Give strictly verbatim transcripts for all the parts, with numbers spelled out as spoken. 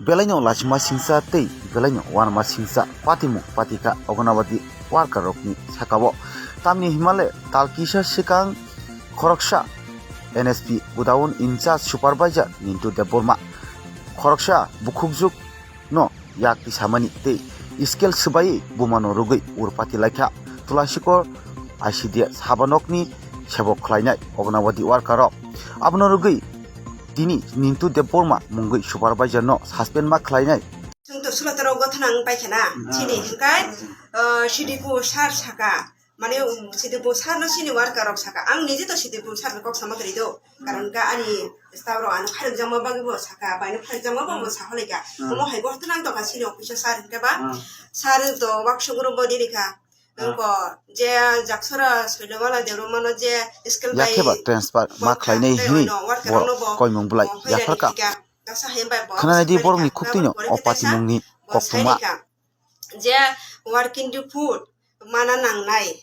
Belaino lachima singcha tei belaino uanama singcha patimung patikha Anganwadi worker rokni sakao. Tamni himale tal kisa swkang khoroksa N S P godown in charge supervisor Nintu Debbarma khoroksa bukhukjwk no yak tisamani tei scale swbaiwi bumano rwgwi urpati laikha Tulasikor I C D S habanokni sebok khlainai Anganwadi worker rok. Abono rwgwi tini Nintu Debbarma mungwi supervisor no suspend ma khlainai. Chwng to sulo toro gotha nang paikha na. Hmm. Chini hwnkhe, uh, Sidiku sir saka. Mane, um, Sidiku sir no chini worker rok saka. Ang nije to Sidiku sir ni kok sama kwrwi do. Karon ka ani staff rok ano pharik jama bagwi bo saka, baino pharik jama bagwi bo sa holaika. Hmm. Omo hai gotha nang tongkha chini office o sir hwnkhe ba. Hmm. Sir to workshop room bo riri kha. Nokho je Jaksora Soilomala Debbarmano je skill bai yakhe ba transfer ma khlainai hwnwi borok koimung bwlai yapharkha. Khwnanai di borokni khuktwino o patimungni koktwma. Je working report mana nangnai.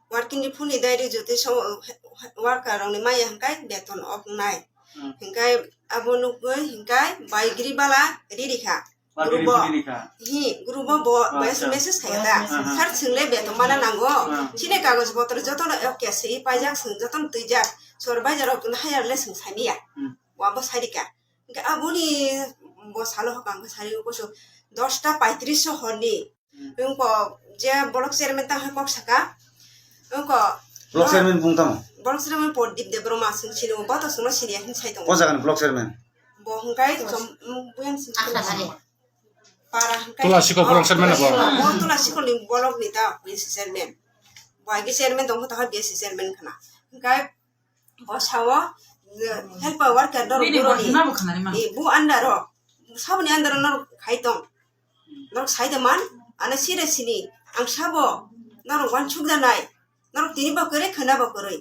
Working report ni diary jotoi so worker rokni maya hwnkhe beton ok wngnai. Hwnkhe abo nukgwi hwnkhe baigri bala riri kha. Group o. Hi, group o bo, bo message khaikha da. Sir, chwngle beton mana nango. Chini kagoj potro jotono ok swi paijak, chwng jotono twijak. Supervisor rok tun hire le chwng saimanya. Bo abo sairika. Hwnkhe aboni bo salo hokang khe sari koso dosta paitris o horni. Wngkha je block chairman tang kok saka. Wngkha block chairman bung tamo? Block chairman Pordip Debbarma chwng sini bo to chwngno sini hin sai tongo. Ko jaga ni block chairman? Bo hwnkhe chom, um, buyan sini. Para hwnkhe Tula Sikor block chairman na bo? Bo Tula Sikor ni block ni ta B S C chairman. Bo agi chairman tong kha B S C chairman khana. Hwnkhe bo sao, eh, helper worker dor bini bo buroni. Hwnna bo khana ri ma. Eh, bu under o. Saboni under o nor khai tong. Norok sai da man, ano sire sini, ang sabo, norok uansuk da nai, norok tini bo kwrwi, khwna bo kwrwi.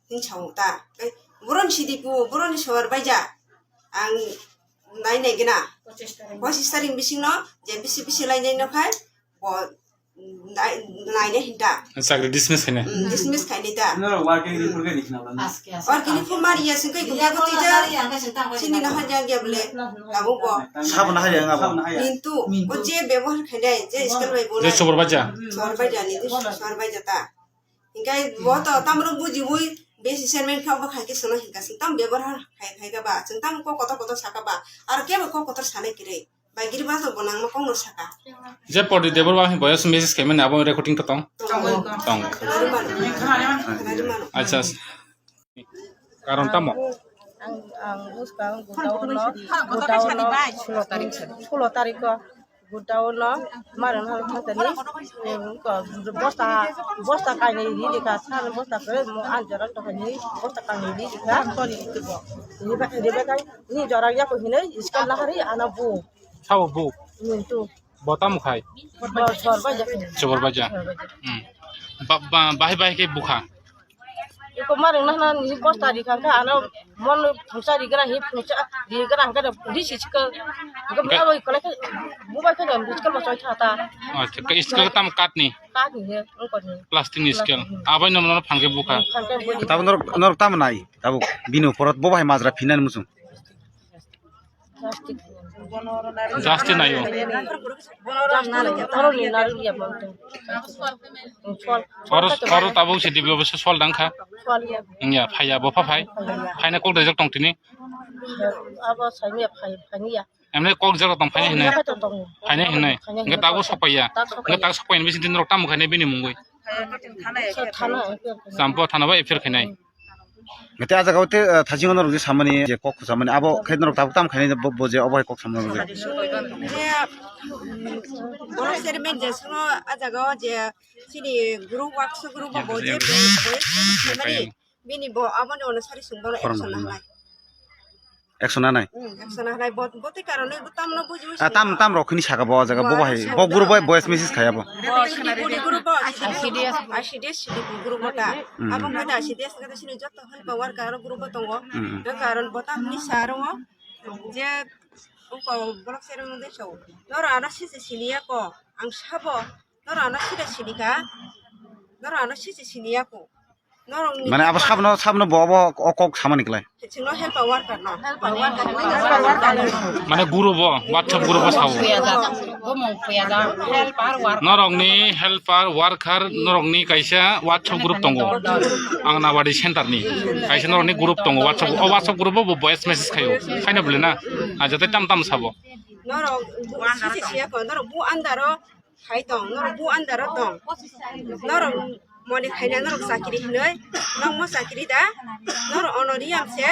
Hin sao ta, tei boroni sidi pu, boroni sobar baija, ang nai nai gana. Pochis tarik bising no, je bisi bisi lai nai no khai, bo nai, nai nai hinta. Chakri dismiss khaina. Mm, dismiss khaina ta. Norok working report khe ni khna. Working report mari ya sing kai kuya ko tija. Sini na haja gya bole. Labo bo. Sabo na haja nga bo. Mintu. Mintu. O je bebohar khainai, je skill bai bola. Je sobar baija. Sobar baija ni, sobar baija ta. Hingkai bo to tamro buji bui, besi chairman kha bo khai ke sono hingka sing tam bebohar khai khai ka ba. Sing tam ko kotor kotor saka ba. Aro kebo ko kotor sanai kirei. Bai giri ba to bo nangma kok no saka. Je Pordip Debbarma hai boyos message khaimani abo recording to tong? Tong. Tong. Khwnari mano. Khwnari mano. Acha. Karon tamo? Ang, ang buskang godown no, godown no sulo tarik, sulo tarik o godown no marwng hal thani, em, ko bosta, bosta kainwi ri dikha, sal bosta khe mo anjora to hani bosta kainwi ri dikha. Riba, riba kai ni jora ya ko hinai iskal lahari ana bu. Sabo bu? Mintu. Bo tamo khai? Bo sor baja. Chobor baja. Sor baja. Hmm. Ba, ba, bahai bahai khe bukha? Iko marwng nahna ni bosta ri kha kha ano mon phungsa ri gra hi phungsa ri gra hangka da di si chika. Hangka bu abo ikolai khe bu bai khe da iskal bo choi tha ta. Acha, ka iskal tam kat ni? Kat ni he, ongkor ni. Plastic ni iskal. Plastic ni. Abai nom nom phangke bukha. Phangke bukha. Tabuk norok, norok tamo nai? Tabuk bini uporot bo bahai majra phinan muchung. Jasti nayo. Oro, oro tabuk se develop se sol dangkha. Nya, phaiya, bopha phai. Phaina kok dajak tong tini. Emne kok jak tong phaina hinai. Phaina hinai. Hingke tabuk sokpaiya. Hingke tabuk sokpaiya bisi din rok tamo khainai bini mungwi. Champo thana bai F I R khainai. Hingke a jaga o te, ah, thajingo norok je samani je kok samani abo khe norok tabuk tam khainai bo, bo je obo hai kok samani. Je, mm, borok chairman je sono a jaga o je chini group work so group bo je bo samani bini bo aboni ono sari sung bono action na halai. Action nanai? Hmm, action nanai. Bo, bo tei karon bo tamno buji buji. Ah, tam, tam rok khini saka bo jaga bo bahai. Bo group bai voice message khaya bo. Bo C D P group bo, I C D S, I C D S, C D P group bo ta. Hmm. Abo kata I C D S kata sini joto hal power karo group bo tongo. Hmm. Do karon bo tamni saro je ko borok sero de so. Noro ano sisi siniya ko. Ang sabo. Noro ano sida sinika. Noro ano sisi siniya ko. Norokni mane abo sabno, sabno bo abo o kok samani klai. Chwngno help worker no. Mane group o, WhatsApp group o sao. Bumung phuya da, helper worker. Norokni helper worker, norokni kaisa WhatsApp group tongo. Anganwadi center ni. Kaisa norokni group tongo, WhatsApp, o WhatsApp group o bo voice message khaio. Khaina bole na. A jate tam tam sabo. Norok bu sisi siya ko, norok bu andaro khai tong, norok bu andaro tong. Norok moni khaina norok chakiri hinoi, nokmo chakiri da, norok ono riyam se,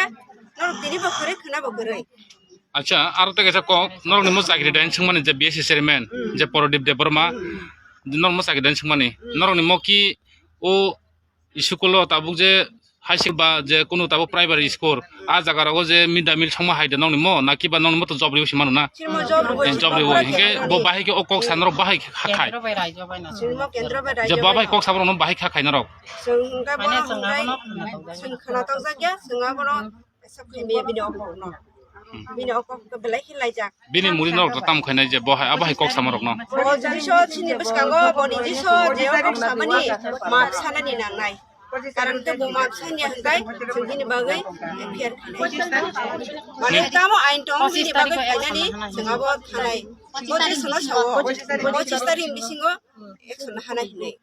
norok tini bo kwrwi khwna bo kwrwi. Acha, aro tei kaisa kok, norokni mo chakiri da hinwi swngmani je B S C chairman, je Prodip Debbarma, norok mo chakiri da hinwi swngmani. Norokni mo ki o school o tabuk je high school ba je kunu tabuk primary school, a jaga rogo je mid day meal songma hai de nokni mo, na kiba nokni mo to job riyo si manu na? Chirmo job riyo. Eh, job riyo, hinkhe bo bahai khe o kok sa norok bahai kha khai. Kendro bai raijo bai na. Chirmo kendro bai raijo. Je bo bahai kok sa borok no bahai kha khai norok. Chwng hwnkhe bo hwnkhai chwng khwna tokjak ya, chwng abono sakni maya bini okok no. Bini okok belai khe laijak. Bini muri norok to tam khainai je bo hai, abo hai kok sama rok no. Bo jiso chini bwskango boni jiso je okok samani map sanani nangnai. Karon khe bo map sanya hwnkhe chwng bini bagwi F I R khainai. Mane tamo ain tong bini bagwi khainani chwng abo thanai. Bo jisono sao. Pochis tarikh bisingo action hana hinwi.